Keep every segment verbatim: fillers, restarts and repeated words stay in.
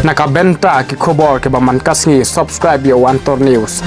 Na ka bynta ki khubor kiba man ka sngi, subscribe ïa u Antor News.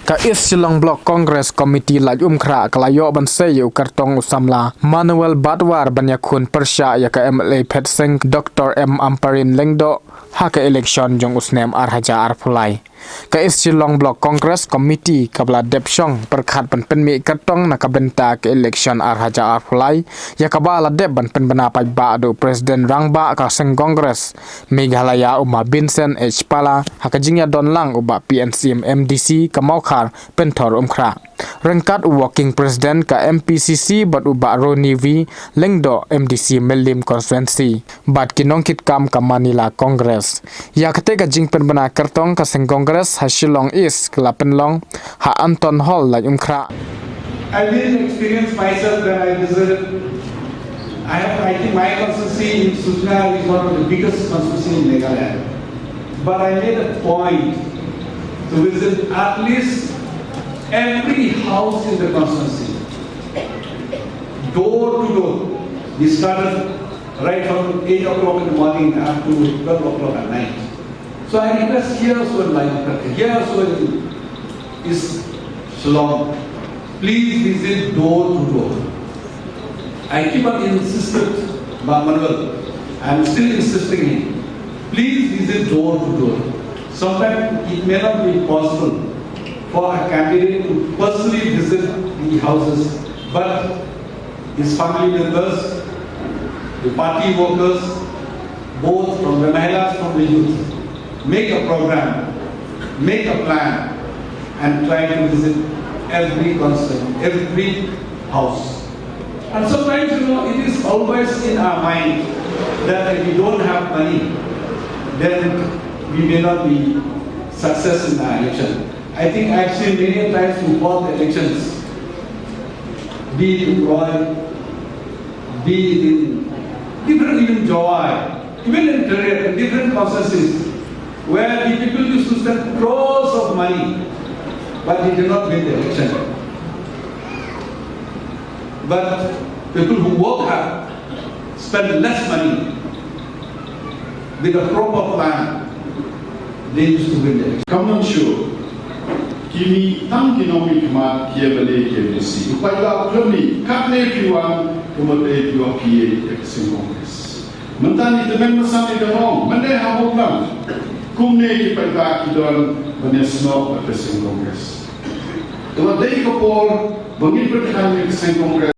Ka East Shillong Block Congress Committee Laitumkhrah ka la ïoh ban sei ïa u kyrtong u samla Manuel Badwar ban ïakhun pyrshah ïa ka M L A phet seng Doctor M Ampareen Lyngdoh ha ka election jong u snem ar hajar arphew lai. Ka East Shillong Block Congress Committee kaba la dep shong pyrkhat ban pynmih kyrtong na ka bynta ka election ar hajar arphew lai, ïa kaba la dep ban pynbna paidbah da u President Rangbah ka seng Congress Meghalaya u Ma Vincent H Pala ha ka jingïadon lang u Bah P N Syiem M D C ka Mawkhar Pynthor Umkhrah, ryngkat u Working President ka M P C C bad u Bah Ronnie V Lyngdoh M D C Mylliem Constituency bad ki nongkitkam ka Manila Congress. Ïa kata ka jingpynbna kyrtong ka seng Congress ha Shillong East ka la pynlong ha Anton Hall, Laitumkhrah. I didn't experience myself when I visited. I have, I think my constituency in Sugna is one of the biggest constituency in Meghalaya. But I made a point to visit at least every house in the constituency, door to door. We started right from eight o'clock in the morning up to twelve o'clock at night. So I request here also in Laitumkhrah, here also in East Shillong, please visit door to door. I keep on insisted, Bah Manuel, I am still insisting him. Please visit door to door. Sometimes it may not be possible for a candidate to personally visit the houses, but his family members, the party workers, both from the mahilas, from the youth, make a program, make a plan, and try to visit every concern, every house. And sometimes, you know, it is always in our mind that if we don't have money, then we may not be success in our election. I think I've seen many a times who fought the elections, be it in Roy, be it in different, even Jowai, even in Teria, in different constituencies, where the people used to spend crores of money, but they did not win the election. But people who work hard spend less money with a proper plan, they used to win the election. Kam mynshuwa, kine tang ki nongmihkhmat kiba leh ki M D C. U paidbah u kylli, katne phi wan, kumno te phi wan phi ïa ka seng Congress. Mynta ngi tymmen basan ngi ong, mynne ha Mawklam, kumne ki paidbah ki don ban ïasnoh bad ka seng Congress. Te wat dei ka por ba ngin pyrkhat ïa ka seng Congress.